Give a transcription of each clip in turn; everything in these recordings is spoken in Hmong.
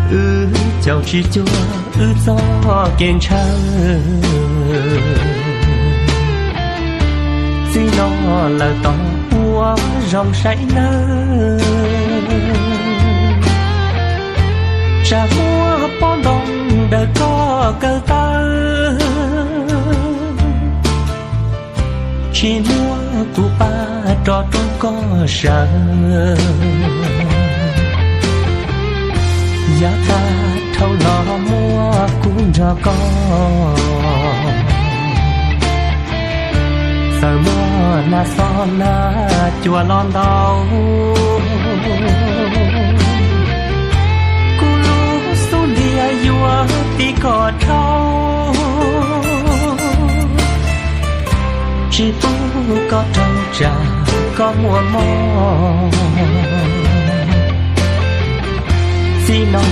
Wb caum tsis cuag wb txoj kev ntshaw, txij no lawm tos ua zoo saib nawb. Tsam muaj pob ntoo daws koj kaw taw, tsis muab kuv pab rov rub koj sawv. Yav tag dhau los muaj kuv nrog koj, txawm muaj nag xob nag cua los ntau, kuv lub xub ntiag yuav tiv koj dhau. Tsis pub koj raug tsam koj muaj mob, txij no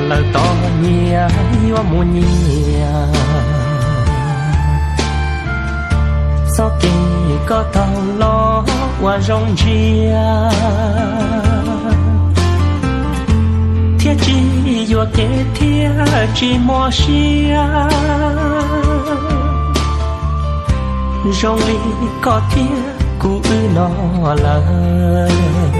lawm tos nyias yuav mus nyias. Txoj kev koj taug los ua zoo ntsia, thiab tsis yuam kev thiab tsis mob siab, zoo li koj thiab kuv wb no lawm.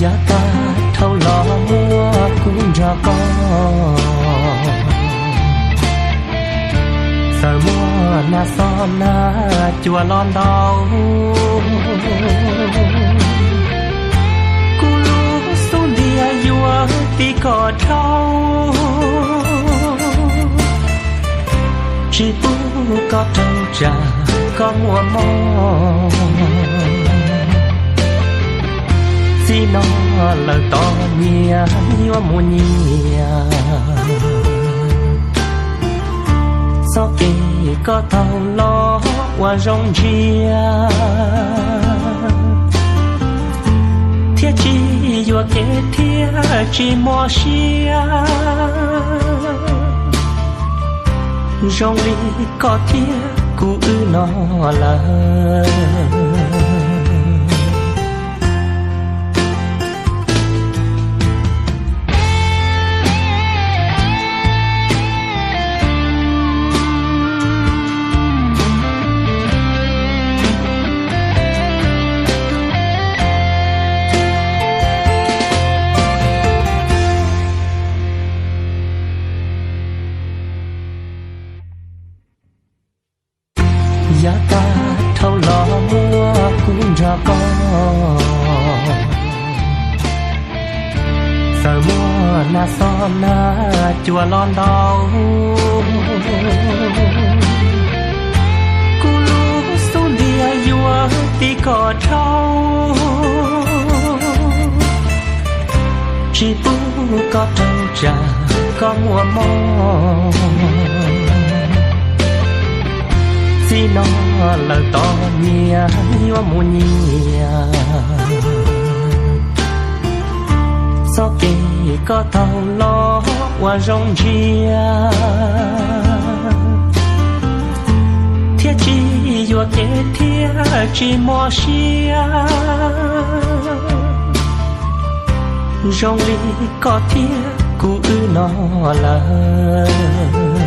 Yav tag dhau los muaj kuv nrog koj, txawm muaj nag xob nag cua los ntau, kuv lub xub ntiag yuav tiv koj dhau. Tsis pub koj raug tsam koj muaj mob, txij no lawm tos nyias yuav mus nyias. Txoj kev koj taug los ua zoo ntsia, thiab tsis yuam kev thiab tsis mob siab, zoo li koj thiab kuv wb no lawm. Yav tag dhau los muaj kuv nrog koj, txawm muaj nag xob nag cua los ntau, kuv lub xub ntiag yuav tiv koj dhau. Tsis pub koj raug tsam koj muaj mob, txij no lawm tos nyias yuav mus nyias. Txoj kev koj taug los ua zoo ntsia, thiab tsis yuam kev thiab tsis mob siab, zoo li koj thiab kuv wb no lawm.